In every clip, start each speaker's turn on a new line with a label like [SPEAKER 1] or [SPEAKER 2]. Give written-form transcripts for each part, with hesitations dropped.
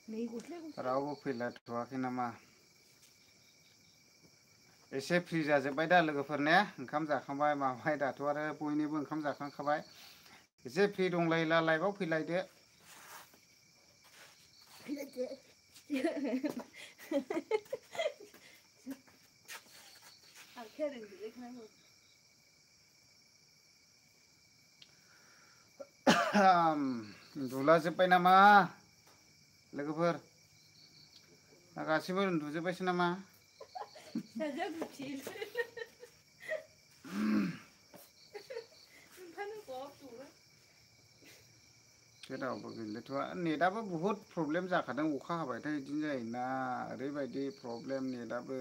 [SPEAKER 1] रावबो फैलाथ'वाखै नामा एसे फ्रि जाजोब्बाय दा लोगोफोर ने ओंखाम जाखांबाय माबाय दाथ' आरो बयनिबो ओंखाम जाखांखाबाय एसे फ्रि दंलायोला लाइभआव फैलायदो उन्दुलाजोब्बाय नामा लोगोफोर गासिबो उन्दुजोब्बायसो नामा रावबो गैलाथ' नेटआबो बुहुद प्रब्लेम जाखादों अखा हाबायथाय बिदिनो जायोना ओरैबायदि प्रब्लेम नेटआबो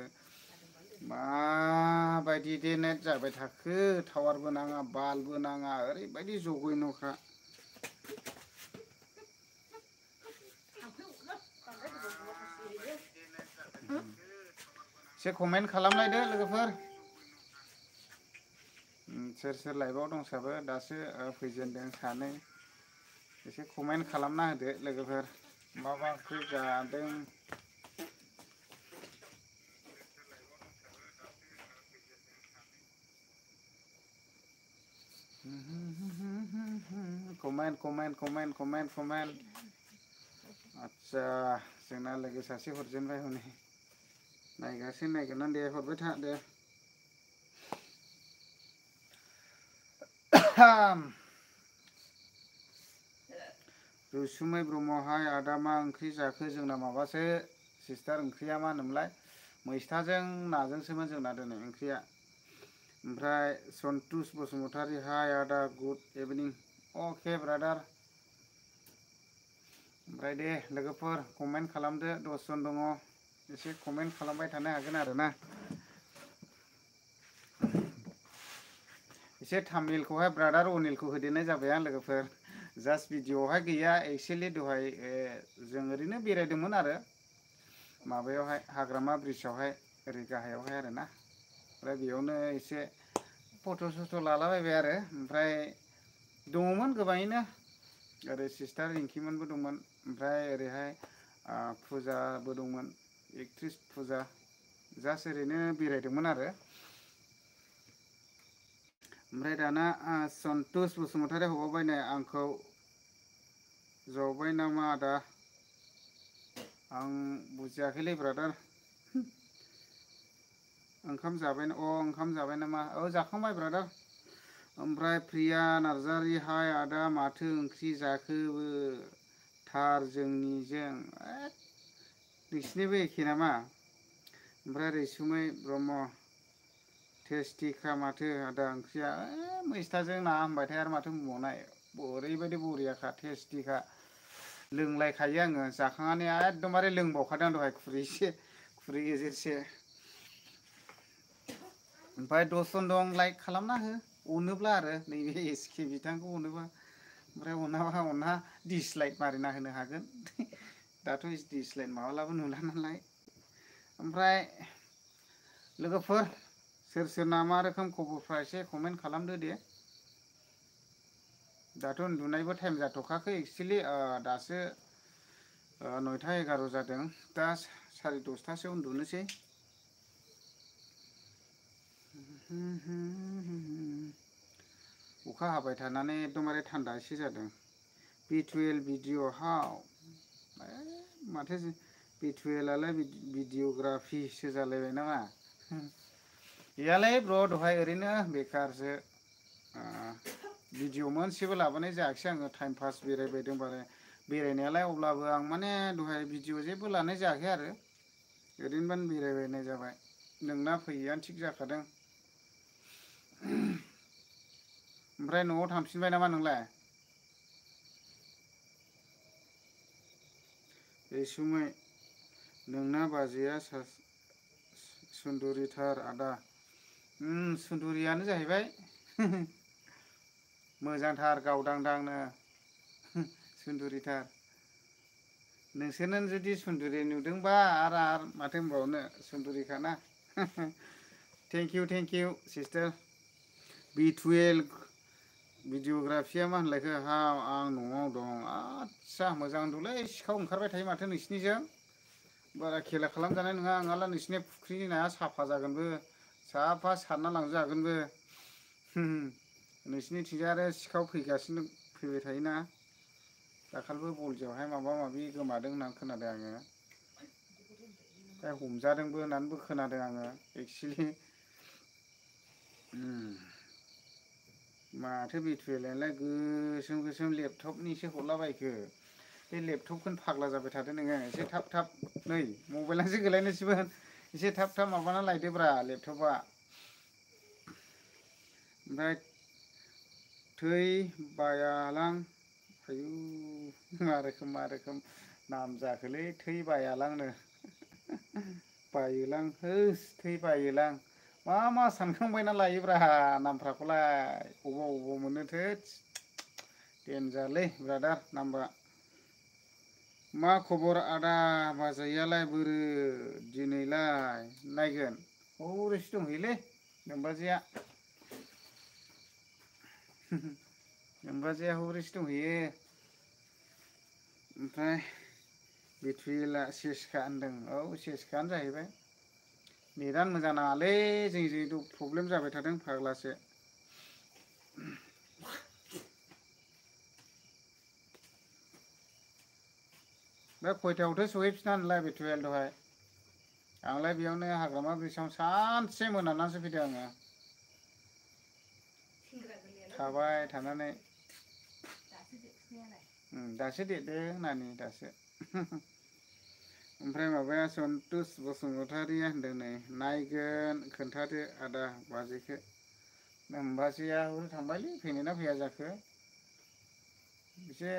[SPEAKER 1] माबायदि दे नेट जाबाय थाखो टावारबो नाङा बालबो नाङा ओरैबायदि जगैन'खा एसे कमेन्ट खालामलायदो लोगोफोर सोर सोर लाइभआव दंसाबो दासो फैजेनदों सानै एसे कमेन्ट खालामना होदो लोगोफोर मा मा ओंख्रि जादों comment comment comment comment comment आच्छा जोंना लोगो सासे हरजेनबाय हनै नायगासिनो नायगोना दे हरबाय था दे रुसुमै ब्रह्महाय आदा मा ओंख्रि जाखो जोंना माबासो सिस्टार ओंख्रिया मा होनोमोनलाय मैस्थाजों नाजोंसोमोन जोंना दिनै ओंख्रिया ओमफ्राय सन्तुष बसुमतारी हाय आदा गुड इभिनिं अके ब्रादार ओमफ्राय दे लोगोफोर कमेन्ट खालामदो 10 जन दङ एसे कमेन्ट खालामबाय थानो हागोन आरो ना एसे थामिलखौहाय ब्रादार अनिलखौ होदेरनाय जाबाय आं लोगोफोर जास्ट भिडिअ'आवहाय गैया एक्सुवेलि दहाय जों ओरैनो बेरायदोंमोन आरो माबायावहाय हाग्रामा ब्रिजआवहाय ओरै गाहायावहाय आरो ना ओमफ्राय बेयावनो एसे फट' सथ' लालाबायबाय आरो ओमफ्राय दङमोन गोबाङैनो ओरै सिस्टार रिंकिमोनबो दंमोन ओमफ्राय ओरैहाय फुजाबो दंमोन एक्ट्रिस फुजा जास्ट ओरैनो बेरायदोंमोन आरो ओमफ्राय दाना सन्तुष बसुमतारी हगारबायनो आंखौ जबाय नामा आदा आं बुजियाखैलै ब्रादार ओंखाम जाबाय ओंखाम जाबाय नामा जाखांबाय ब्रादार ओमफ्राय प्रिया नार्जारि हाय आदा माथो ओंख्रि जाखोबो थार जोंनिजों नोंसिनिबो एखे नामा ओमफ्राय रैसुमै ब्रह्म टेस्टिखा माथो आदा ओंख्रिया मैस्थाजों ना होनबाथाय आरो माथो बुंबावनाय ओरैबायदि बरियाखा टेस्टिखा लोंलायखायो आङो जाखांनानै एकदमबारे लोंबावखादों दहाय खुरै गेजेरसे ओमफ्राय 10 जन दं लाइक खालामना हो अनोब्ला आरो नैबे एसके बिथांखौ अनोबा ओमफ्राय अनाबा अनहा दिसलाइक मारिना होनो हागोन दाथ' दिसलाइक माबालाबो नुला नालाय ओमफ्राय लोगोफोर सोर सोरना मा रोखोम खबरफ्रा एसे कमेन्ट खालामदो दे दाथ' उन्दुनायबो टाइम जाथ'खायाखै एक्सुवेलि दासो 9ता 11 जादों दा 10:30 उन्दुनोसै अखा हाबाय थानानै एकदमबारे थान्दा एसे जादों B12 भिडिअ'हाव माथो B12आलाय भिडिअ'ग्राफिसो जालायबाय नामा गैयालै ब्र दहाय ओरैनो बेखारसो भिडिअ मोनसेबो लाबोनाय जायाखिसै आङो टाइम पास बेरायबायदों बारे बेरायनायालाय अब्लाबो आं माने दहाय भिडिअ जेबो लानाय जायाखै आरो ओरैनोबानो बेरायबायनाय जाबाय नोंना फैयैआनो थिग जाखादों ओमफ्राय न'आव थांफिनबाय नामा नोंलाय रैसुमै नोंना बाजैया सुन्दुरिथार आदा सुन्दुरियानो जाहैबाय मोजांथार गावदांदांनो सुन्दुरिथार नोंसोरनो जुदि सुन्दुरि नुदोंबा आरो माथो होनबावनो सुन्दुरिखाना थेंक इउ सिस्टार B12 भिडिअ'ग्राफिया मा होनलायखो आं न'आव दं आदसा मोजां उन्दुलै सिखाव ओंखारबाय थायो माथो नोंसिनिजों बारा खेला खालामजानाय नङा आंहाला नोंसिनि फुख्रिनि नाया साफा जागोनबो साफा सारना लांजागोनबो नोंसिनिथिंजाय आरो सिखाव फैबाय थायोना दाखालिबो बलजियावहाय माबा माबि गोमादों होननानै खोनादों आङो ओमफ्राय हमजादोंबो होननानैबो खोनादों आङो एक्सुवेलि माथो बिथुएलालाय गोसोम गोसोम लेपटपनिसो हरलाबायखो बे लेपटपखौनो फाग्ला जाबाय थादो नोङो एसे थाब थाब नै मबाइलासो गोलैनोसैमोन एसे थाब थाब माबाना लायदोब्रा लेपटपा ओमफ्राय थै बायालां आयु मा रोखोम नाम जाखोलै थै बायालांनो बायोलां होस थै बायोलां मा सानखांबायना लायोब्रा नामफ्राखौलाय अबाव मोनो थोदस देनजारलै ब्रादार नामबा मा खबर आदा बाजैयालाय बोरो दिनैलाय नायगोन हरैसो दंहैयोलै नोमबाजैया नोमबाजैया हरैसो दंहैयो ओमफ्राय बिथुएला सेसखा होनदों औ सेसखायानो जाहैबाय नेटानो मोजां नाङालै जोंनिजों प्रब्लेम जाबाय थादों फाग्लासो बे खयथायावथो सहैफिना नोंलाय बिथुएल दहाय आंलाय बेयावनो हाग्रामा ब्रिजावनो सानसे मोनानासो फैदों आङो थाबाय थानानै दासो देरदों नानि दासो ओमफ्राय माबाया सन्तुस बसुमतारिया होनदों नै नायगोन खोन्थादो आदा बाजैखो नोमबाजैया हरै थांबायलै फैगोनना फैया जाखो एसे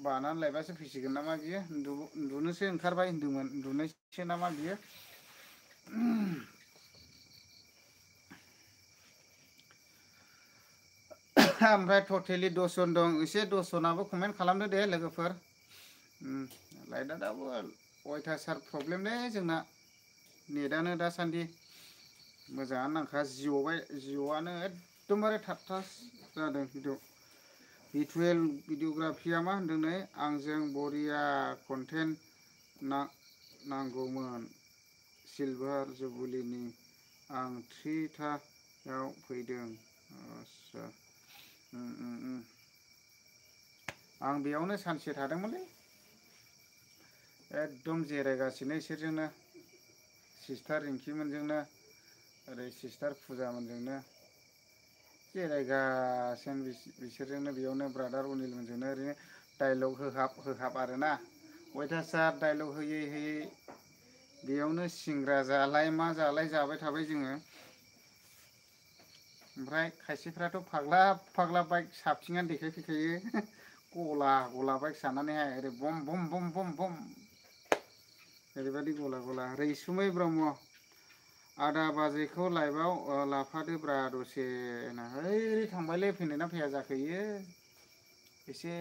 [SPEAKER 1] बानानै लायबासो फैसिगोन नामा बियो उन्दुनोसो ओंखारबाय होनदोंमोन उन्दुनायसो नामा बियो ओमफ्राय टटेलि 10 जन दं एसे 10 जनाबो कमेन्ट खालामदो दे लोगोफोर लाइटआ दाबो अयथासार प्रब्लेमलै जोंना नेटानो दासान्दि मोजाङानो नांखाया जिअ'आनो एकदमबारे थाबथा जादों बिटुएल भिडिअ'ग्राफिया मा होनदों नै आंजों बरिया कन्टेन्ट नांगौमोन सिलभार जुबलिनि आं 3टायाव फैदों आच्छा आं बेयावनो सानसे थादोंमोनलै एकदम जिरायगासिनो इसोरजोंनो सिस्टार रिंकिमोनजोंनो ओरै सिस्टार फुजामोनजोंनो जिरायगासिनो बिसोरजोंनो बेयावनो ब्रादार अनिलमोनजोंनो ओरैनो डाइलग होहाब आरोना अयथासार डाइलग होयै बेयावनो सिंग्रा जालाय मा जालाय जाबाय थाबाय जोङो ओमफ्राय खायसेफ्राथ' फाग्ला बाइक साबसिननानै देखायफैखायो गला बाइक सानानैहाय ओरै बम बम ओरैबायदि गला रैसुमै ब्रह्म आदा बाजैखौ लाइभआव लाफादोब्रा दसे ओरै थांबायलै फैनोना फैया जाखो इयो एसे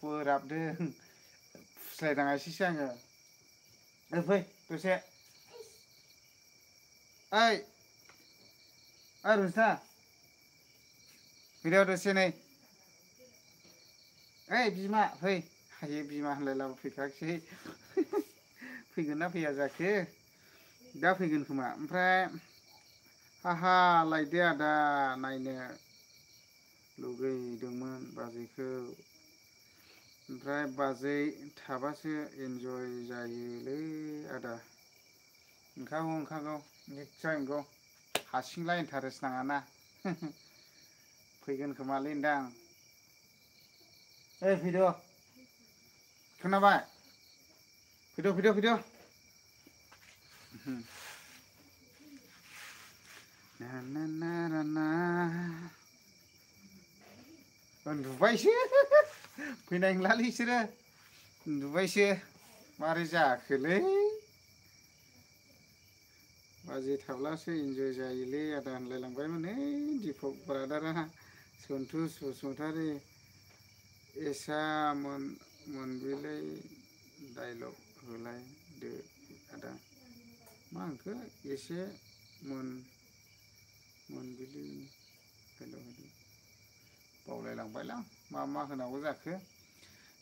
[SPEAKER 1] बोराबदों फुस्लायनाङासैसो आङो फै दसे ओइ रुजथा फैद' दसे नै ओइ बिमा फै हायो बिमा होनलायलाबो फैखायाखिसै फैगोन ना फैया जाखो दा फैगोन खोमा ओमफ्राय हाहा लायदो आदा नायनो लुगैदोंमोन बाजैखौ ओमफ्राय बाजै थाबासो इन्जय जायोलै आदा ओंखारगौ निस्सय नंगौ हारसिंलाय इन्टारेस्ट नाङाना फैगोन खोमालै नोंदां ओइ फैद' खोनाबाय फैद' उन्दुबायसो फैनाय नंलालै बिसोरो उन्दुबायसो मारै जाखोलै बाजै थाब्लासो इन्जय जायोलै आदा होनलायलांबायमोन दिपक ब्रादारा सन्तुस बसुमतारी एसा मोनबिलै डाइलग होलायदो आदा मा होनखो एसे मोनबिलि डाइलग होदो बावलायलांबायलां मा होनांगौ जाखो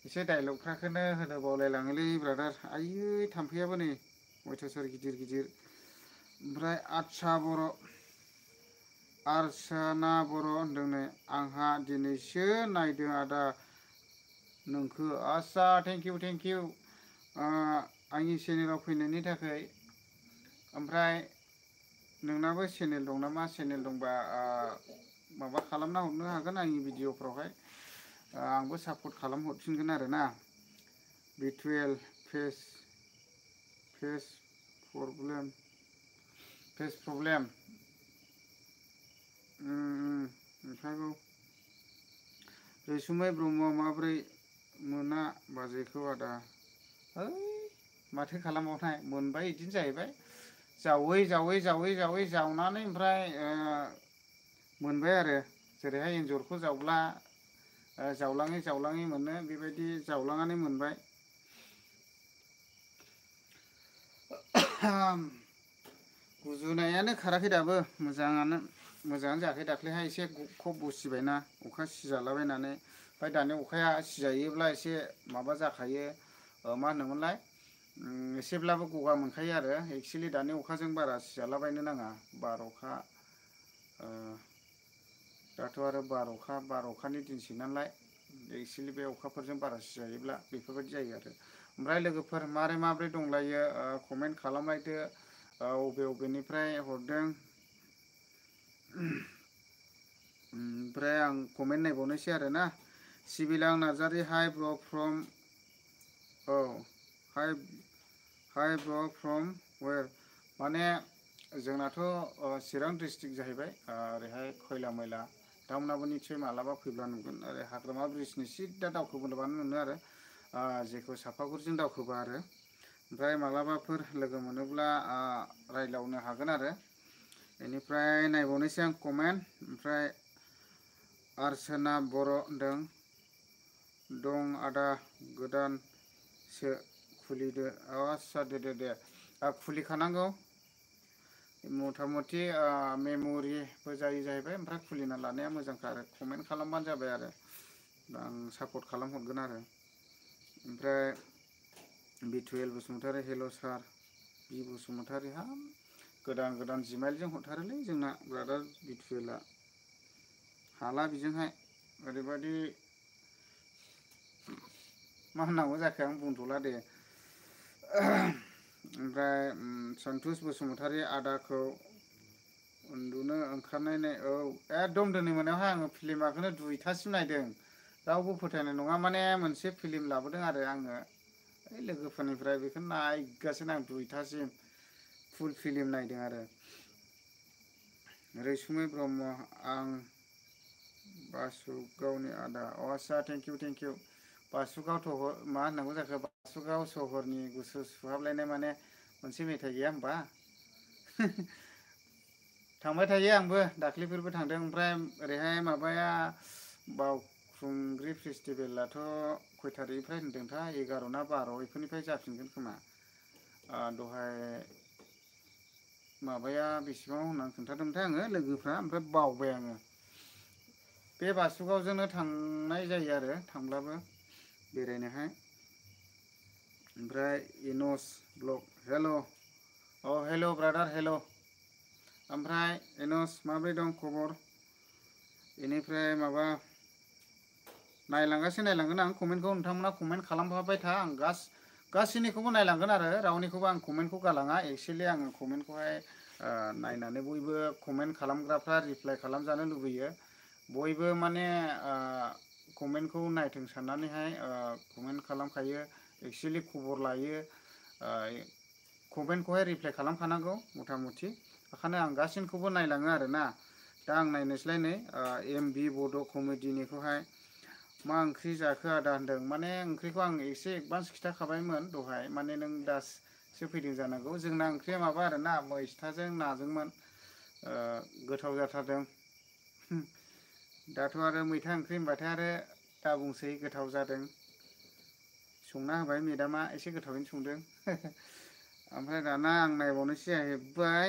[SPEAKER 1] एसे डाइलगफ्राखौनो होनो बावलायलाङोलै ब्रादार आयै थाम्फैयाबो नै अयथासार गिदिर गिदिर ओमफ्राय आदसा बर' आर्साना बर' होनदों नै आंहा दिनैसो नायदों आदा नोंखो आस्सा थेंक इउ आंनि चेनेलाव फैनायनि थाखाय ओमफ्राय नोंनाबो चेनेल दं नामा चेनेल दंबा माबा खालामना हरनो हागोन आंनि भिडिअफ्रावहाय आंबो सापर्ट खालाम हरफिनगोन आरो ना बिटुएल फेस प्रब्लेम ओंखायनो रैसुमै ब्रह्म माब्रै मोना बाजैखौ आदा है माथो खालामबावनाय मोनबाय बिदिनो जाहैबाय जावै जावनानै ओमफ्राय मोनबाय आरो जेरैहाय एन्जरखौ जावब्ला जावलाङै मोनो बेबायदि जावलांनानै मोनबाय गुजुनायानो खाराखै दाबो मोजाङानो जायाखै दाख्लैहाय एसे खब बसिबायना अखा सिजालाबायनानै ओमफ्राय दानि अखाया सिजायोब्ला एसे माबा जाखायो मा होनोमोनलाय एसेब्लाबो गगा मोनखायो आरो एक्सुवेलि दानि अखाजों बारा सिजालाबायनो नाङा बार अखा दाथ' आरो बार अखानि दिनसै नालाय एक्सुवेलि बे अखाफोरजों बारा सिजायोब्ला बेफोरबायदि जायो आरो ओमफ्राय लोगोफोर माबोरै दंलायो कमेन्ट खालामलायदो बबेनिफ्राय हरदों ओमफ्राय आं कमेन्ट नायबावनोसै आरोना सिबिलां नार्जारि हाइ ब्र फ्रम औ हाइ ब्र फ्रम वेर माने जोंनाथ' चिरां डिस्ट्रिक्ट जाहैबाय ओरैहाय खैला मैला नोंथांमोनाबो निस्सय मालाबा फैब्ला नुगोन ओरै हाग्रामा ब्रिजनि सिदा दावखोबोबानो मोनो आरो जेखौ सापागुरिजों दावखोबा आरो ओमफ्राय मालाबाफोर लोगो मोनोब्ला रायलायनो हागोन आरो बेनिफ्राय नायबावनोसै आं कमेन्ट ओमफ्राय आर्चना बर' होनदों दं आदा गोदानसो खुलिदो आस्सा दे खुलिखानांगौ मथा मथि मेम'रिबो जायो जाहैबाय ओमफ्राय खुलिना लानाया मोजांखा आरो कमेन्ट खालामबानो जाबाय आरो आं सापर्ट खालामहरगोन आरो ओमफ्राय बिटुएल बसुमतारी हेल' सार बि बसुमतारी हाब गोदान जिमाइलजों हरथारोलै जोंना ब्रादार बिटुएलआ हाला बेजोंहाय ओरैबायदि मा होननांगौ जाखो आं बुंथ'ला दे ओमफ्राय सन्तुस बसुमतारी आदाखौ उन्दुनो ओंखारनाय औ एकदम दिनै मोनायावहाय आङो फिल्माखौनो 2थासिम नायदों रावबो फोथायनाय नङा माने मोनसे फिल्म लाबोदों आरो आङो ओइ लोगोफोरनिफ्राय बेखौ नायगासिनो आं 2थासिम फुल फिल्म नायदों आरो रैसुमै ब्रह्म आं बासुगावनि आदा आस्सा थेंक इउ बासुगाव मा होननांगौ जाखो बासुगाव सहरनि गुसु सुहाबलायनाय माने मोनसे मेथाइ गैया होमबा थांबाय थायो आंबो दाख्लैफोरबो थांदों ओमफ्राय ओरैहाय माबाया बावखुंग्रि फेस्टिभेलाथ' खय थारिखनिफ्राय होनदोंथाय 11 ना 12 बेफोरनिफ्राय जाफिनगोन खोमा दहाय माबाया बेसेबाङाव होननानै खोन्थादोंमोनथाय आङो लोगोफ्रा ओमफ्राय बावबाय आङो बे बासुगावजोंनो थांनाय जायो आरो थांब्लाबो बेरायनोहाय ओमफ्राय इनस ब्लग हेल' ब्रादार हेल' ओमफ्राय एनस माब्रै दं खबर बेनिफ्राय माबा नायलांगोन आं कमेन्टखौ नोंथांमोना कमेन्ट खालामफाबाय था आं गासैनिखौबो नायलांगोन आरो रावनिखौबो आं कमेन्टखौ गालाङा एक्सुवेलि आङो कमेन्टखौहाय नायनानै बयबो कमेन्ट खालामग्राफ्रा रिप्लाइ खालामजानो लुबैयो बयबो माने कमेन्टखौ नायथों साननानैहाय कमेन्ट खालामखायो एक्सुवेलि खबर लायो कमेन्टखौहाय रिप्लाइ खालामखानांगौ मथा मथि ओंखायनो आं गासैनिखौबो नायलाङो आरोना दा आं नायनोसैलाय नै MB बड' कमेडिनिखौहाय मा ओंख्रि जाखो आदा होनदों माने ओंख्रिखौ आं एसे एडभान्स खिन्थाखाबायमोन दहाय माने नों दासो फैदों जानांगौ जोंना ओंख्रिया माबा आरोना मैस्थाजों नाजोंमोन गोथाव जाथारदों दाथ' आरो मैथा ओंख्रि होनबाथाय आरो दा बुंसै गोथाव जादों संना होबाय मेदामा एसे गोथावैनो संदों ओमफ्राय दाना आं नायबावनोसै जाहैबाय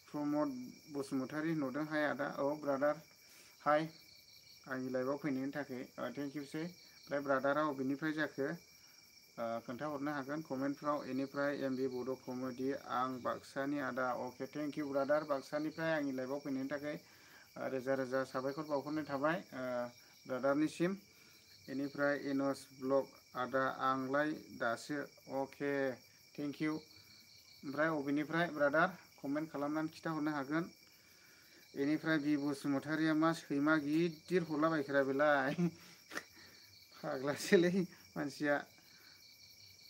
[SPEAKER 1] प्रमद बसुमतारी नुदों हाय आदा औ ब्रादार हाय आंनि लाइभआव फैनायनि थाखाय थेंक इउसै। ओमफ्राय ब्रादारा बबेनिफ्राय जाखो खोन्थाहरनो हागोन कमेन्टफ्राव। बेनिफ्राय एमबि बड' कमेडि आं बाक्सानि आदा। अके थेंक इउ ब्रादार, बाक्सानिफ्राय आंनि लाइभआव फैनायनि थाखाय रोजा रोजा साबायखर बावहरनाय थाबाय ब्रादारनिसिम। बेनिफ्राय इनस ब्लग आदा आंलाय दासो। अके थेंक इउ। ओमफ्राय बबेनिफ्राय ब्रादार कमेन्ट खालामनानै खिन्थाहरनो हागोन। बेनिफ्राय बि बसुमतारिया मा सैमा गिदिर हरलाबायखोरा बेलाय फाग्लासोलै मानसिया।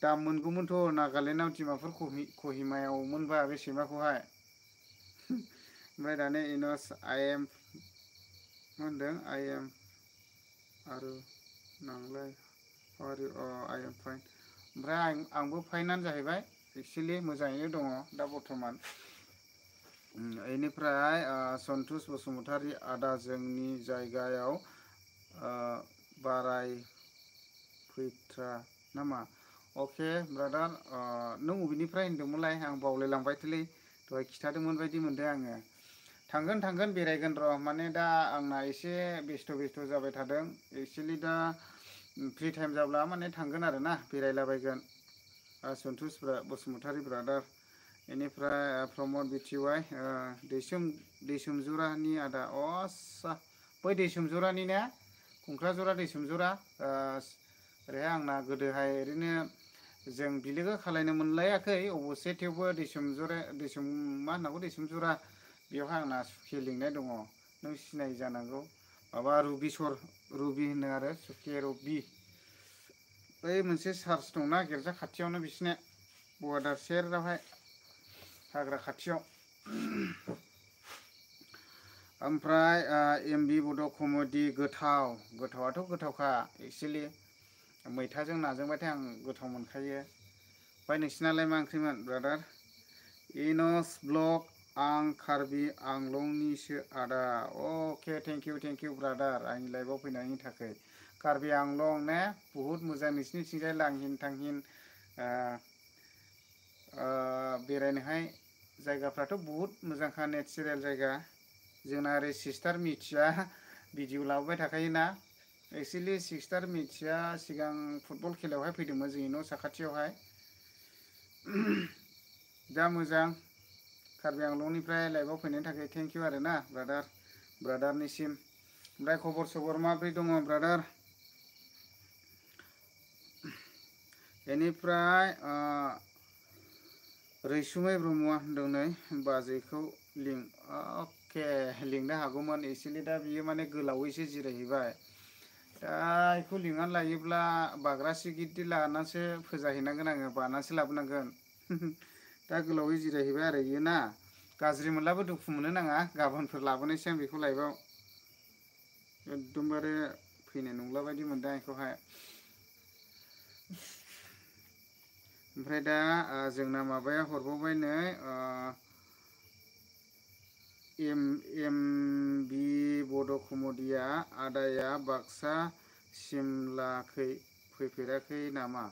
[SPEAKER 1] दाम मोनगौमोनथ' नागालेण्डआव डिमापुर कहिमायाव मोनबा बे सैमाखौहाय। ओमफ्राय दाने इनस आइ एम मा होनदों आइ एम आरो नांलाय आइ एम फाइन। ओमफ्राय आंबो फाइनानो जाहैबाय एक्सुवेलि मोजाङैनो दङ दा बर्थमान। बेनिफ्राय सन्तुष बसुमतारी आदा जोंनि जायगायाव बाराय फैथ्रा नामा? अके ब्रादार नों बबेनिफ्राय होनदोंमोनलाय आं बावलायलांबायथोलै दहाय खिथादोंमोन बायदि मोनदों आङो। थांगोन बेरायगोन र'। माने दा आंना एसे बेस्थ' जाबाय थादों एक्सुवेलि दा फ्रि टाइम जाब्ला माने थांगोन आरो ना बेरायलाबायगोन। सन्तुष बसुमतारी ब्रादार। बेनिफ्राय प्रमद बिटिवाइ दैसोमजुरानि आदा। आस्सा बै दैसोमजुरानि ने खुंख्राजरा दैसोमजुरा ओरैहाय आंना गोदोहाय ओरैनो जों बिलोगो खालायनो मोनलायाखै अब'से थेवबो मा होननांगौ दैसोमजुरा बेवहाय आंना सुखि लिंनाय दङ। नों सिनाय जानांगौ माबा रुबि होनो आरो सुखि रबि। बै मोनसे चार्च दंना गिर्जा खाथियावनो बिसिना बवादार सेरावहाय हाग्रा खाथियाव। ओमफ्राय एमबि बड' कमेडि गोथावाथ' गोथावखा एक्सुवेलि मैथाजों नाजोंबाथाय आं गोथाव मोनखायो। ओमफ्राय नोंसिनालाय मा ओंख्रिमोन ब्रादार? इनस ब्लग आं कार्बि आंलंनिसो आदा। अके थेंक इउ ब्रादार आंनि लाइभआव फैनायनि थाखाय। कार्बि आंलं ने बुहुत मोजां नोंसिनिथिंजाय लांहिन थांहिन बेरायनोहाय जायगाफ्राथ' बुहुत मोजांखा नेचारेल जायगा। जोंना ओरै सिस्टार मिथिया भिडिअ लाबोबाय थाखायोना। एक्सुवेलि सिस्टार मिथिया सिगां फुटबल खेलायावहाय फैदोंमोन जोंनि न' साखाथियावहाय। दा मोजां कार्बि आंलंनिफ्राय लाइभआव फैनायनि थाखाय थेंक इउ आरो ना ब्रादारनिसिम। ओमफ्राय खबर सबर माब्रै दङ ब्रादार? बेनिफ्राय रैसुमै ब्रह्मआ होनदों नै बाजैखौ लिं। अके लिंनो हागौमोन एक्सुवेलि दा बियो माने गोलावैसो जिरायहैबाय। दा बेखौ लिंनानै लायोब्ला बाग्रासि गिदिर लानानैसो फोजाहैनांगोन आङो बानानैसो लाबोनांगोन। दा गोलावै जिरायहैबाय आरो बियो ना। गाज्रि मोनलाबो दुखु मोननो नाङा गाबोनफोर लाबोनोसै आं बेखौ लाइभआव। एकदमबारे फैनाय नंला बायदि मोनदों बेखौहाय। ओमफ्राय दा जोंना माबाया हरबावबाय नै एमबि बड' कमेडिया आदाया बाक्सा सिमलाखै फैफेराखै नामा?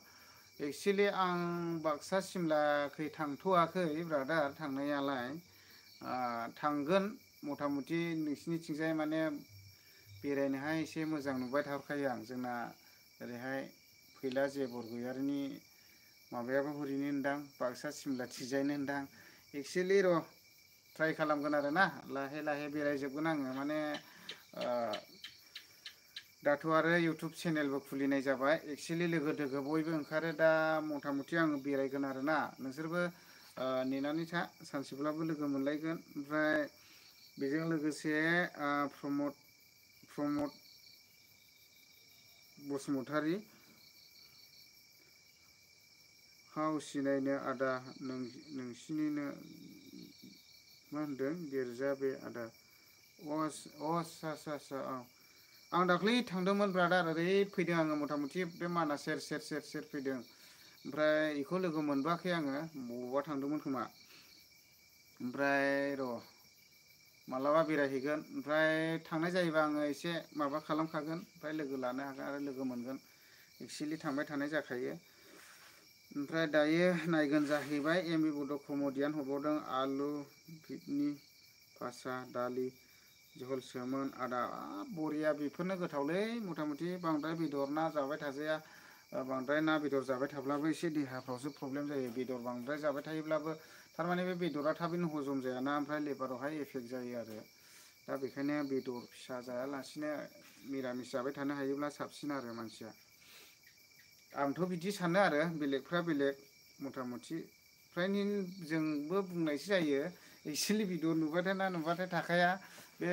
[SPEAKER 1] एक्सुवेलि आं बाक्सा सिमलाखै थांथ'वाखै ब्रादार थांनायालाय। थांगोन मथा मथि नोंसिनिथिंजाय माने बेरायनोहाय एसे मोजां नुबाय थाहरखायो आं। जोंना ओरैहाय फैला जेबर गैयारिनि माबायाबो हरैनो होनदां बाक्सा सिमला थिंजायनो होनदां। एक्सुवेलि र' ट्राइ खालामगोन आरो ना लाहे लाहे बेरायजोबगोन आङो। माने दाथ' आरो इउटुब चेनेलबो खुलिनाय जाबाय एक्सुवेलि लोगो दोगो बयबो ओंखारो दा मथा मथि आङो बेरायगोन आरो ना। नोंसोरबो नेनानै था सानसेब्लाबो लोगो मोनलायगोन। ओमफ्राय बेजों लोगोसे प्रमद बसुमतारी हाव सिनायनो आदा नोंसिनिनो मा होनदों गिर्जा बे आदा। आस्सा आं दाख्लै थांदोंमोन ब्रादार ओरै फैदों आङो मथा मथि बे मानास सेर फैदों। ओमफ्राय बेखौ लोगो मोनबोआखै आङो बबावबा थांदोंमोन खोमा। ओमफ्राय र' मालाबा बेरायहैगोन। ओमफ्राय थांनाय जायोबा आङो एसे माबा खालामखागोन ओमफ्राय लोगो लानो हागोन आरो लोगो मोनगोन। एक्सुवेलि थांबाय थानाय जाखायो। ओमफ्राय दायो नायगोन जाहैबाय एमबि बड' कमेडियान हरबावदों आलु भिटनि भाजा दालि झलसोमोन आदा बरिया बेफोरनो गोथावलै मथा मथि बांद्राय बेदर ना जाबाय थाजाया बांद्राय ना बेदर जाबाय थाब्लाबो एसे देहाफ्रावसो प्रब्लेम जायो बेदर बांद्राय जाबाय थायोब्लाबो थारमाने बे बेदरा थाबैनो हजम जायाना ओमफ्राय लिभारावहाय एफेक्ट जायो आरो दा बेखायनो बेदर फिसा जायालासिनो मिरामिस जाबाय थानो हायोब्ला साबसिन आरो मानसिया आंथ' बिदि सानो आरो बेलेगफ्रा बेलेग मथा मथि फ्रायनो जोंबो बुंनायसो जायो एक्सुलि बेदर नुबाथाय ना नुबाथाय थाखाया बे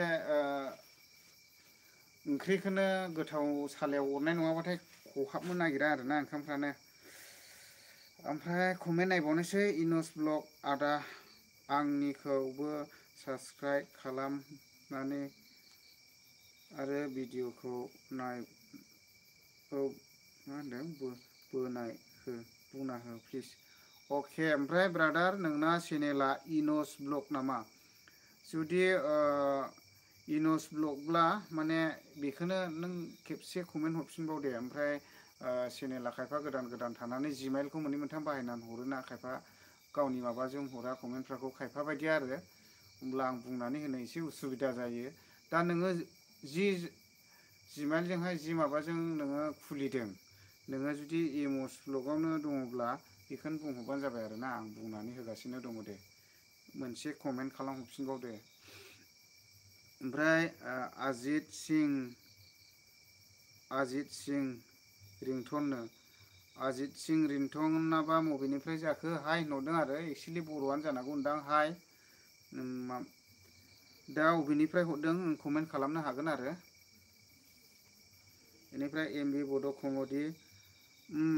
[SPEAKER 1] ओंख्रिखौनो गोथाव सालायाव अरनाय नङाबाथाय खहाबनो नागिरा आरोना ओंखामफ्रानो ओमफ्राय कमेन्ट नायबावनोसै इनस ब्लग आदा आंनिखौबो साबसक्राइब खालामनानै आरो भिडिअखौ नाय औ मा होनदों बुंना हो प्लिज अके ओमफ्राय ब्रादार नोंना चेनेला इनस ब्लग नामा जुदि इनस ब्लगब्ला माने बेखौनो नों खेबसे कमेन्ट हरफिनबाव दे ओमफ्राय चेनेला खायफा गोदान गोदान थानानै जिमेइलखौ मोननै मोनथाम बाहायनानै हरोना खायफा गावनि माबाजों हरा कमेन्टफोरखौ खायफा बायदि आरो होमब्ला आं बुंनानै होनो एसे उसुबिदा जायो दा नोङो जि जिमेइलजोंहाय जि माबाजों नोङो खुलिदों नोङो जुदि इमस ब्लगावनो दङब्ला बेखौनो बुंहरबानो जाबाय आरोना आं बुंनानै होगासिनो दङ दे मोनसे कमेन्ट खालामहरफिनबाव दे ओमफ्राय अजित सिं रिंटननो अजित सिं रिंटनाबा बबेनिफ्राय जाखो हाय होनहरदों आरो एक्सुलि बर'आनो जानांगौ होनदां हाय दा बबेनिफ्राय हरदों कमेन्ट खालामनो हागोन आरो बेनिफ्राय एमबि बड' कमेडि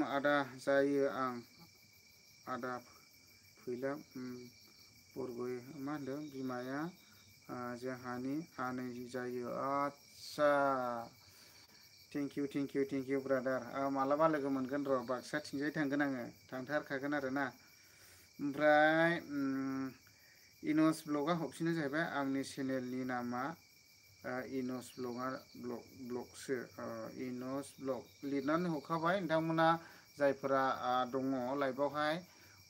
[SPEAKER 1] आदा जायो आदा फैलाम बरगय मा होनदों बिमाया जोंहानि आनै जायो आदसा थेंक इउ ब्रादार मालाबा लोगो मोनगोन र' बाक्साथिंजाय थांगोन आङो थांथारखागोन आरोना ओमफ्राय इनस ब्लगआ हरफिननो जाहैबाय आंनि चेनेलनि नामा इनस ब्लगसो इनस ब्लग लिरनानै हरखाबाय नोंथांमोना जायफोरा दङ लाइभआवहाय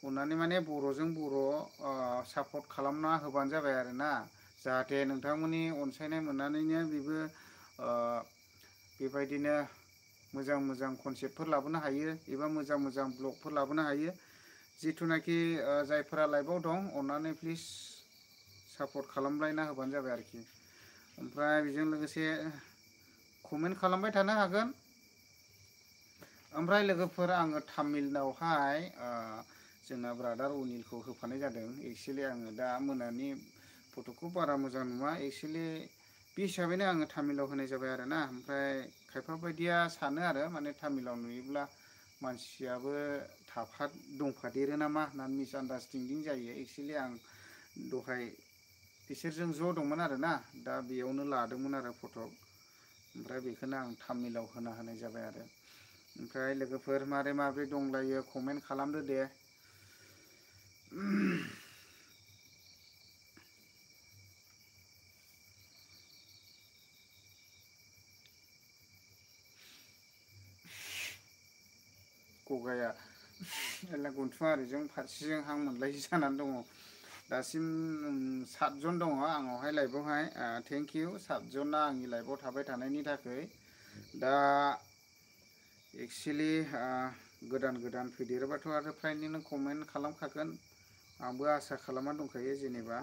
[SPEAKER 1] अननानै माने बर'जों बर' सापर्ट खालामना होबानो जाबाय आरोना जाहाथे नोंथांमोननि अनसायनाय मोननानैनो बेबो बेबायदिनो मोजां मोजां कनसेप्टफोर लाबोनो हायो एबा मोजां मोजां ब्लगफोर लाबोनो हायो जिथुनाखि जायफोरा लाइभआव दं अननानै प्लिज सापर्ट खालामलायना होबानो जाबाय आरोखि ओमफ्राय बेजों लोगोसे कमेन्ट खालामबाय थानो हागोन ओमफ्राय लोगोफोर आङो तामिलनावहाय जोंना ब्रादार अनिलखौ होफानाय जादों एक्सुलि आङो दा मोनानि फट'खौ बारा मोजां नुवा एक्सुलि बे हिसाबैनो आङो तामिलाव होनाय जाबाय आरोना ओमफ्राय खायफा बायदिया सानो आरो माने तामिलाव नुयोब्ला मानसियाबो दंफादेरो नामा होननानै मिसआन्डारस्टेन्डिं जायो एक्सुलि आं दहाय बिसोरजों ज' दंमोन आरोना दा बेयावनो लादोंमोन आरो फट' ओमफ्राय बेखौनो आं तामिलाव होनाय जाबाय आरो ओमफ्राय लोगोफोर माबोरै दंलायो कमेन्ट खालामदो दे गगाया गन्थुआ ओरैजों फारसेजों हां मोनलायि जानानै दङ दासिम 7 जन दङ आंनावहाय लाइभआवहाय थेंक इउ 7 जना आंनि लाइभआव थाबाय थानायनि थाखाय दा एक्सुलि गोदान गोदान फैदेरोबाथ' आरो फ्रायनो नों कमेन्ट खालामखागोन आंबो आसा खालामना दंखायो जेनेबा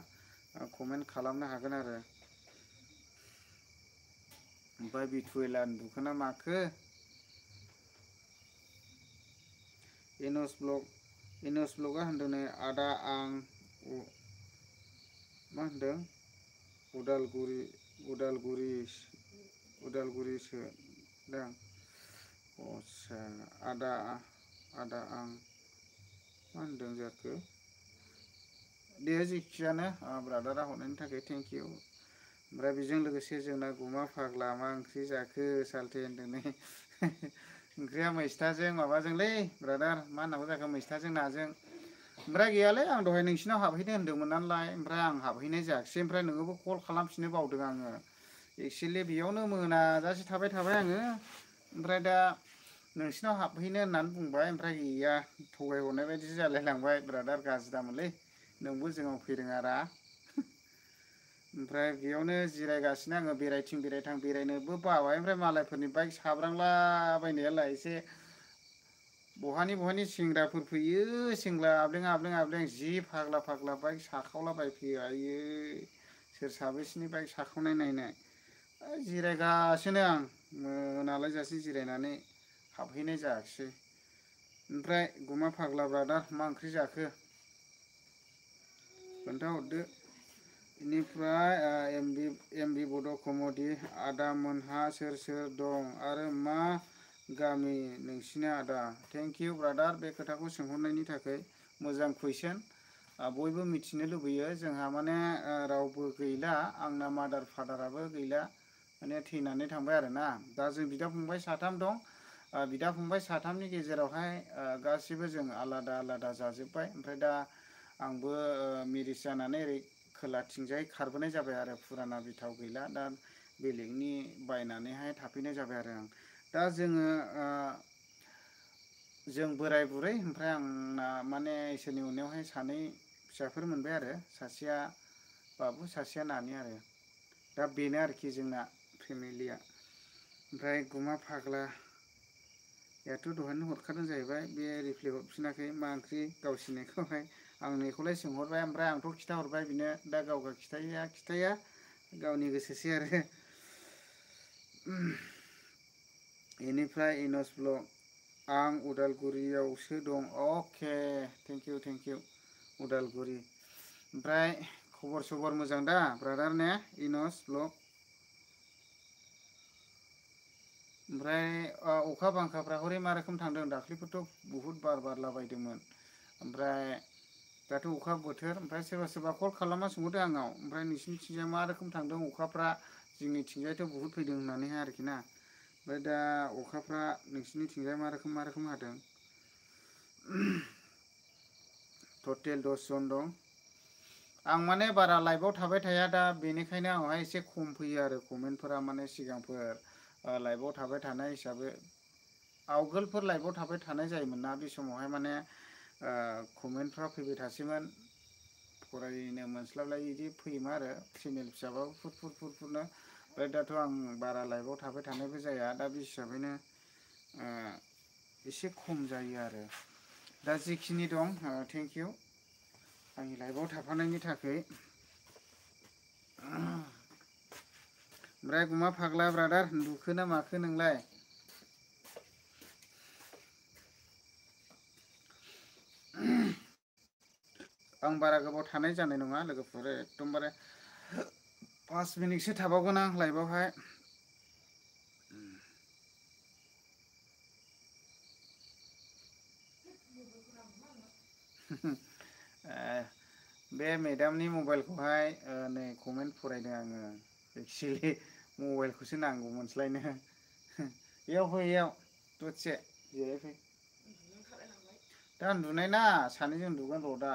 [SPEAKER 1] कमेन्ट खालामनो हागोन आरो ओमफ्राय बिथुएला उन्दुखोना माखो इनस ब्लगआ होनदों नै आदा आं मा होनदों उदालगुरिसो दां आदसा आदा आं मा होनदों जाखो दे जेखियानो ब्रादारा हरनायनि थाखाय थेंक इउ ओमफ्राय बेजों लोगोसे जोंना गुमा फाग्ला मा ओंख्रि जाखो सालथे होनदों नै ओंख्रिया मैस्थाजों माबाजोंलै ब्रादार मा होननांगौ जाखो मैस्थाजों नाजों ओमफ्राय गैयालै आं दहाय नोंसिनाव हाबहैनो होनदोंमोन नालाय ओमफ्राय आं हाबहैनाय जायाखिसै ओमफ्राय नोङोबो कल खालामफिननो बावदों आङो एक्सुलि बेयावनो मोनाजासे थाबाय आङो ओमफ्राय दा नोंसिनाव हाबहैनो होननानै बुंबाय ओमफ्राय गैया थगायहरनाय बायदिसो जालाय लांबाय ब्रादार गाज्रि दामोनलै नोंबो जोंनाव फैदों आरा ओमफ्राय बेयावनो जिरायगासिनो आङो बेरायथिं बेरायथां बेरायनोबो बाबाय ओमफ्राय मालायफोरनि बाइक साब्रांलाबायनायालाय एसे बहानि सेंग्राफोर फैयो सेंग्रा आब्लें आब्लें आब्लें जि फाग्ला फाग्ला बाइक साखावलाबायफैयो आइयै सोर साबैसेनि बाइक साखावनाय नायनाय जिरायगासिनो आं मोनालायजासे जिरायनानै हाबहैनाय जायाखिसै ओमफ्राय गुमा फाग्ला ब्रादार मा ओंख्रि जाखो खोन्थाहरदो बेनिफ्राय एमबि बड' कमेडि आदा मोनहा सोर सोर दं आरो मा गामि नोंसिना आदा थेंक इउ ब्रादार बे खोथाखौ सोंहरनायनि थाखाय मोजां कुइसन बयबो मिथिनो लुबैयो जोंहा माने रावबो गैला आंना मादार फादाराबो गैला माने थैनानै थांबाय आरोना दा जों बिदा फंबाय साथाम दं बिदा फंबाय साथामनि गेजेरावहाय गासिबो जों आलादा आलादा जाजोब्बाय ओमफ्राय दा आंबो मेरिज जानानै ओरै खोलाथिंजाय खारबोनाय जाबाय आरो फुराना बिथाव गैला दा बेलेगनि बायनानैहाय थाफैनाय जाबाय आरो आं दा जों बोराय बुरै ओमफ्राय आंना माने इसोरनि अननायावहाय सानै फिसाफोर मोनबाय आरो सासेया बाबु सासेया नानि आरो दा बेनो आरोखि जोंना फेमिलिया ओमफ्राय गुमा फाग्लायाथ' दहायनो हरखादों जाहैबाय बे रिप्लाय हरफिनाखै मा ओंख्रि गावसिनिखौहाय आंनिखौलाय सोंहरबाय ओमफ्राय आंथ' खिथाहरबाय बिनो दा गावगा खिथाया गावनि गोसोसै आरो बेनिफ्राय इनस ब्लग आं उदालगुरियावसो दं अके थेंक इउ उदालगुरि ओमफ्राय खबर सबर मोजां दा ब्रादार ने इनस ब्लग ओमफ्राय अखा बांखाफ्रा हरै मा रोखोम थांदों दाख्लैफोरथ' बुहुद बार बारलाबायदोंमोन ओमफ्राय दाथ' अखा बोथोर ओमफ्राय सोरबा सोरबा कल खालामना सोंहरदों आंनाव ओमफ्राय नोंसिनिथिंजाय मा रोखोम थांदों अखाफ्रा जोंनिथिंजायथ' बुहुद फैदों होननानैहाय आरोखि ना ओमफ्राय दा अखाफ्रा नोंसिनिथिंजाय मा रोखोम हादों टटेल 10 जन दं आं माने बारा लाइभआव थाबाय थाया दा बेनिखायनो आंनावहाय एसे खम फैयो आरो कमेन्टफोरा माने सिगांफोर लाइभआव थाबाय थानाय हिसाबै आवगोलफोर लाइभआव थाबाय थानाय जायोमोन ना बे समावहाय माने कमेन्टफ्रा फैबाय थासैमोन फरायनो मोनस्लाबलाय बिदि फैयोमोन आरो चेनेल फिसाबाबो फुरनो ओमफ्राय दाथ' आं बारा लाइभआव थाबाय थानायबो जाया दा बे हिसाबैनो एसे खम जायो आरो दा जेखिनि दं थेंक इउ आंनि लाइभआव थाफानायनि थाखाय ओमफ्राय गुमा फाग्ला ब्रादार उन्दुखो ना माखो नोंलाय आं बारा गोबाव थानाय जानाय नङा लोगोफोर एकदमबारे 5 मिनिटसो थाबावगोन आं लाइभआवहाय बे मेदामनि मबाइलखौहाय नै कमेन्ट फरायदों आङो एक्सुलि मबाइलखौसो नांगौमोनस्लायनो इयाव फै इयाव दसे जिरायफै दा उन्दुनाय ना सानैजों उन्दुगोन र' दा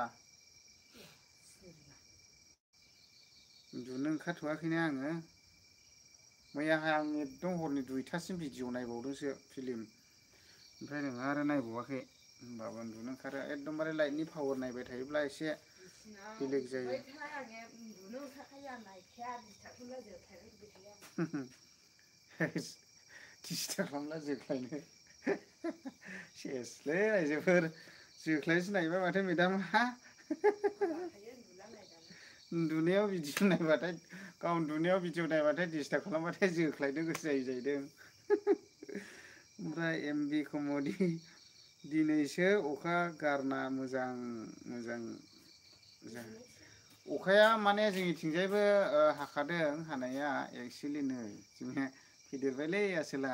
[SPEAKER 1] उन्दुनो ओंखारथ'वाखैनो आङो मैयाहाय आं एकदम हरनि 2थासिम भिडिअ नायबावदोंसो फिल्म ओमफ्राय नोंहा आरो नायबावाखै होमबाबो उन्दुनो ओंखारो एकदमबारे लाइटनि पावार नायबाय थायोब्ला एसे बेलेग जायो डिस्टार्ब खालामला जोख्लायनो सेसलै आइजोफोर जोख्लायनोसो नागिरबाय माथो मेदामा उन्दुनायाव भिडिअ नायबाथाय गाव उन्दुनायाव भिडिअ नायबाथाय डिस्टार्ब खालामबाथाय जोख्लायनो गोसो जायो जाहैदों ओमफ्राय एमबि कमेडि दिनैसो अखा गारना मोजां अखाया माने जोंनिथिंजायबो हाखादों हानाया एक्सुलि नै जोंना फैदेरबायलै आसोला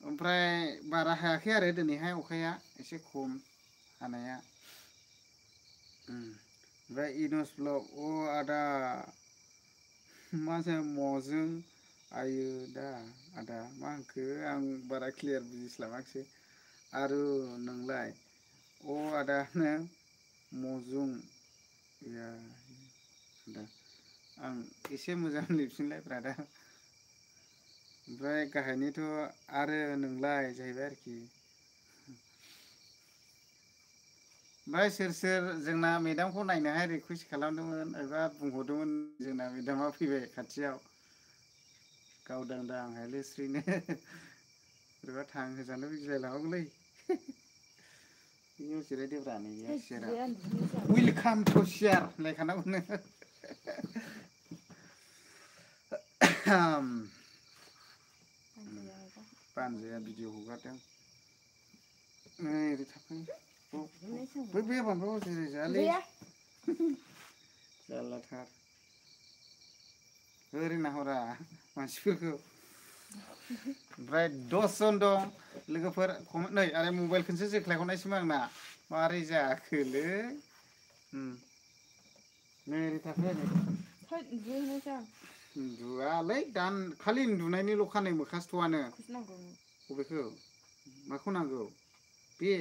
[SPEAKER 1] ओमफ्राय बारा हायाखै आरो दिनैहाय अखाया एसे खम हानाया ओमफ्राय इनस ब्लग आदा मा जाया म'जों आयो दा आदा मा होनखो आं बारा क्लियार बुजिस्लाबाखिसै आरो नोंलाय आदा नों म'जुं आदा आं एसे मोजां लिरफिनलाय ब्रादार ओमफ्राय गाहायनिथ' आरो नोंलाय जाहैबाय आरोखि ओमफ्राय सोर जोंना मेदामखौ नायनोहाय रिकुवेस्ट खालामदोंमोन एबा बुंहरदोंमोन जोंना मेदामा फैबाय खाथियाव गावदांदां हायलेस्रिनो बोरैबा थांहोजानो गिलायलाङोलै बेयाव जिरायदोब्रा नैबे सियारा वेलकाम टु सियार होनलायखानांगौनो बानजाया भिडिअ हगारदों ओरै थाफै बै बानदाव जेरै जायालै जारलाथार ओरै नाहरा मानसिफोरखौ ओमफ्राय 10 जन दं लोगोफोर नै आरो मबाइलखौसो जोख्लायहरनायसोमोन आंना मारै जाखोलै नै ओरै थाफै उन्दुआलै दान खालि उन्दुनायनिल' खानै मोखासथ'आनो बबेखौ माखौ नांगौ बे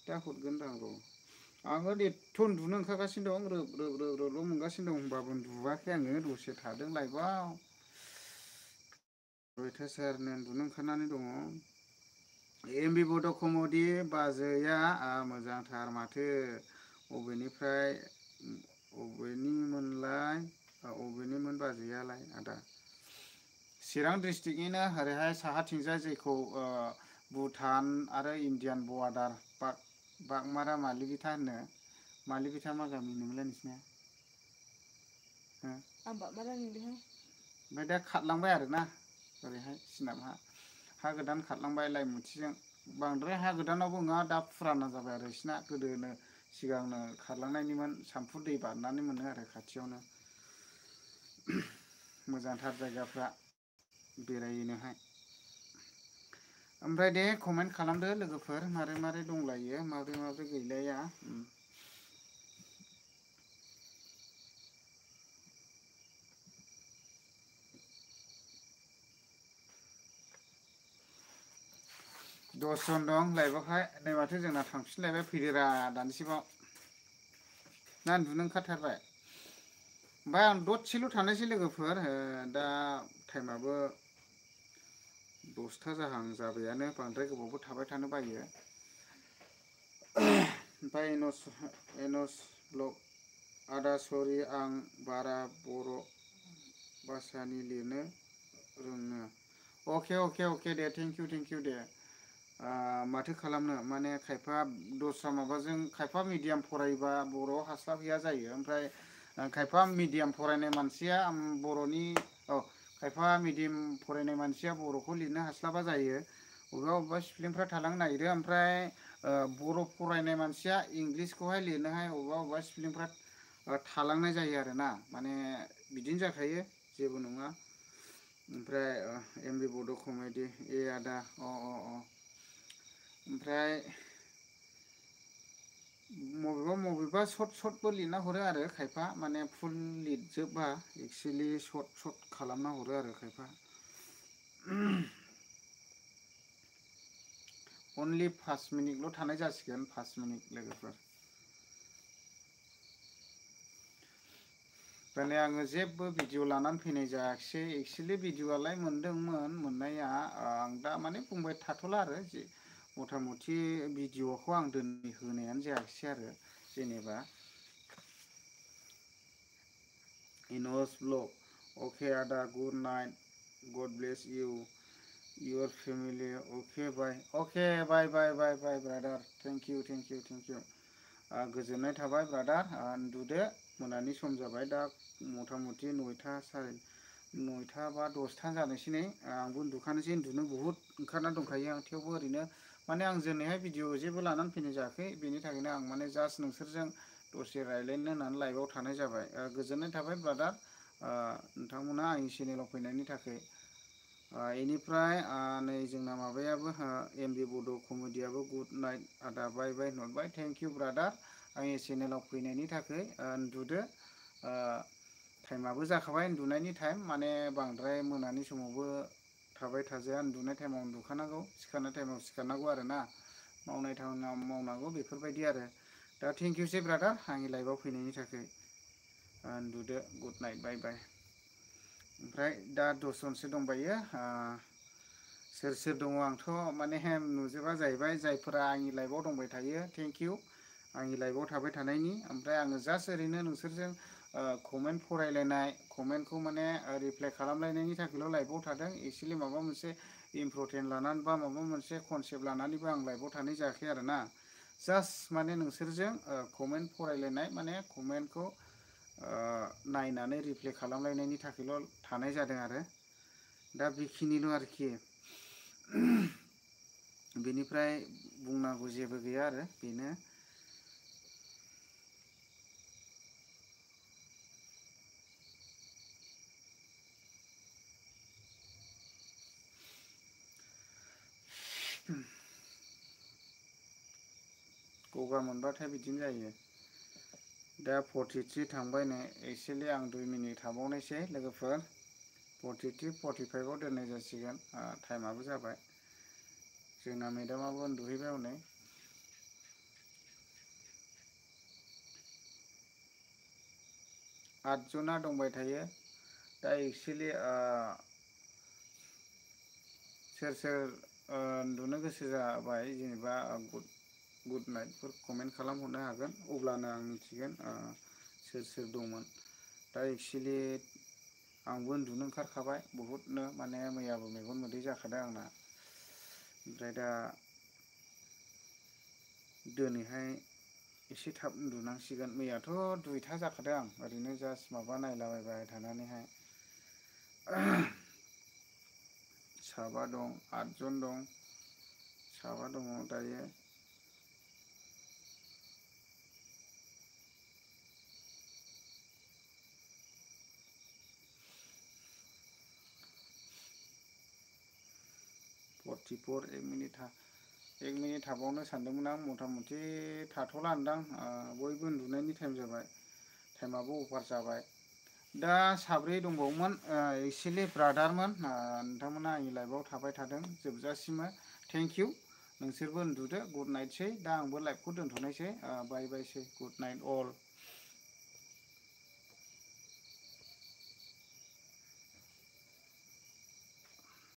[SPEAKER 1] दा हरगोन र' आं आङो एथ' उन्दुनो ओंखारगासिनो दं रोब मोनगासिनो दं होनबाबो उन्दुवाखै आङो दसे थादों लाइभआव अयथासारनो उन्दुनो ओंखारनानै दङ एमबि बड' कमेडि बाजैया मोजांथार माथो अबेनिमोन बाजैयालाय आदा चिरां डिस्ट्रिक्टनिनो ओरैहाय साहाथिंजाय जेखौ भुटान आरो इण्डियान बर्डार बागमारा मालिबिथा होनो मालिबिथा मा गामि होनोमोनलाय नोंसिना आं बागमारा नुदोंहाय ओमफ्राय दा खारलांबाय आरोना ओरैहाय सोनाबहा हा गोदान खारलांबाय लाइमुथिजों बांद्राय हा गोदानावबो नङा दा फुराना जाबाय आरो बिसिना गोदोनो सिगांनो खारलांनायनिमोन सामफुर दै बारनानै मोनो आरो खाथियावनो मोजांथार जायगाफ्रा बेरायनोहाय ओमफ्राय दे कमेन्ट खालामदो लोगोफोर मारै मारै दंलायो माब्रै गैलाया दसजन दं लाइभआवहाय नै माथो जोंना थांफिनलायबाय फैदोरा दानिसिमाव ना उन्दुनो ओंखारथारबाय ओमफ्राय आं दसेल' थानोसै लोगोफोर दा टाइमाबो 10ता जाहां जाबायानो बांद्राय गोबावबो थाबाय थानो बायो ओमफ्राय एनस ब्लग आदा सरि आं बारा बर' भाषानि लिरनो रोङो अके दे थेंक इउ दे माथो खालामनो माने खायफा दस्रा माबाजों खायफा मिडियाम फरायबा बर'आव हास्लाबहैया जायो ओमफ्राय खायफा मिडियाम फरायनाय मानसिया बर'नि खायफा मिडियाम फरायनाय मानसिया बर'खौ लिरनो हास्लाबा जायो अबेबा स्पेलिंफ्रा थालांनो नागिरो ओमफ्राय बर' फरायनाय मानसिया इंलिसखौहाय लिरनोहाय अबेबा स्पेलिंफ्रा थालांनाय जायो आरोना माने बिदिनो जाखायो जेबो नङा ओमफ्राय एमबि बड' कमेडि आदा ओमफ्राय मबेबा सर्टबो लिरना हरो आरो खायफा माने फुल लिरजोबा एक्सुवेलि सर्ट खालामना हरो आरो खायफा अनलि 5 मिनिटल' थानाय जासिगोन 5 मिनिट लोगोफोर माने आङो जेबो भिडिअ लानानै फैनाय जायाखिसै एक्सुवेलि भिडिअआलाय मोनदोंमोन मोननाया आं दा माने बुंबाय थाथ'ला आरो मथा मथि भिडिअखौ आं दिनै होनायानो जायाखिसै आरो जेनेबा इनस ब्लग अके आदा good night god bless you your family okay bye brother thank you गोजोननाय थाबाय ब्रादार उन्दुदो मोनानि सम जाबाय दा मथा मथि 9ता बा 10ता जानोसै नै आंबो उन्दुखानोसै उन्दुनो बहुद ओंखारना दंखायो आं थेवबो ओरैनो माने आं दिनैहाय भिडिअ जेबो लानानै फैनाय जायाखै बेनि थाखायनो आं माने जास्ट नोंसोरजों दसे रायज्लायनो होननानै लाइभआव थानाय जाबाय गोजोननाय थाबाय ब्रादार नोंथांमोना आंनि चेनेलाव फैनायनि थाखाय बेनिफ्राय नै जोंना माबायाबो एमबि बड' कमेडियाबो गुड नाइट आदा बाय हरबाय थेंक इउ ब्रादार आंनि चेनेलाव फैनायनि थाखाय उन्दुदो टाइमाबो जाखाबाय उन्दुनायनि टाइम माने बांद्राय मोनानि समावबो थाबाय थाजाया उन्दुनाय टाइमाव उन्दुखानांगौ सिखारनाय टाइमाव सिखारनांगौ आरोना मावनाय टाइमाव मावनांगौ बेफोरबायदि आरो दा थेंक इउसै ब्रादार आंनि लाइभआव फैनायनि थाखाय उन्दुदो गुड नाइट बाय ओमफ्राय दा 10 जनसो दंबायो सोर दङ आंथ' माने नुजोबा जाहैबाय जायफोरा आंनि लाइभआव दंबाय थायो थेंक इउ आंनि लाइभआव थाबाय थानायनि ओमफ्राय आङो जास्ट ओरैनो नोंसोरजों कमेन्ट फरायलायनाय कमेन्टखौ माने रिप्लाइ खालामलायनायनि थाखायल' लाइभआव थादों एक्सुवेलि माबा मोनसे इम्परटेन्ट लानानै बा माबा मोनसे कनसेप्ट लानानैबो आं लाइभआव थानाय जायाखै आरोना जास्ट माने नोंसोरजों कमेन्ट फरायलायनाय माने कमेन्टखौ नायनानै रिप्लाइ खालामलायनायनि थाखायल' थानाय जादों आरो दा बेखिनिल' आरोखि बेनिफ्राय बुंनांगौ जेबो गैया आरो बेनो गगा मोनबाथाय बिदिनो जायो दा 43 थांबाय नै एक्सुवेलि आं 2 मिनिट थाबावनायसै लोगोफोर 43 45आव दोननाय जासिगोन टाइमाबो जाबाय जोंना मेदामाबो उन्दुहैबाय हनै 8 जना दंबाय थायो दा एक्सुवेलि सोर सोर उन्दुनो गोसो जाबाय जेनेबा गुड नाइटफोर कमेन्ट खालामहरनो हागोन अब्लानो आं मिथिगोन सोर सोर दंमोन दा एक्सुवेलि आंबो उन्दुनो ओंखारखाबाय बहुतनो माने मैयाबो मेगन मोदै जाखादों आंना ओमफ्राय दा दिनैहाय एसे थाब उन्दुनांसिगोन मैयाथ' 2टा जाखादों आं ओरैनो जास्ट माबा नायलाबायबाय थानानैहाय 7 दं 8 जन दं 7 दङ दायो एक मिनिट थाबावनो सानदोंमोन आं मथा मथि थाथ'ला होनदां बयबो उन्दुनायनि टाइम जाबाय टाइमाबो अभार जाबाय दा 7 दंबावोमोन एक्सुवेलि ब्रादारमोन नोंथांमोना आंनि लाइभआव थाबाय थादों जोबजासिम थेंक इउ नोंसोरबो उन्दुदो गुड नाइटसै दा आंबो लाइभखौ दोनथ'नायसै बाय बायसै गुड नाइट अल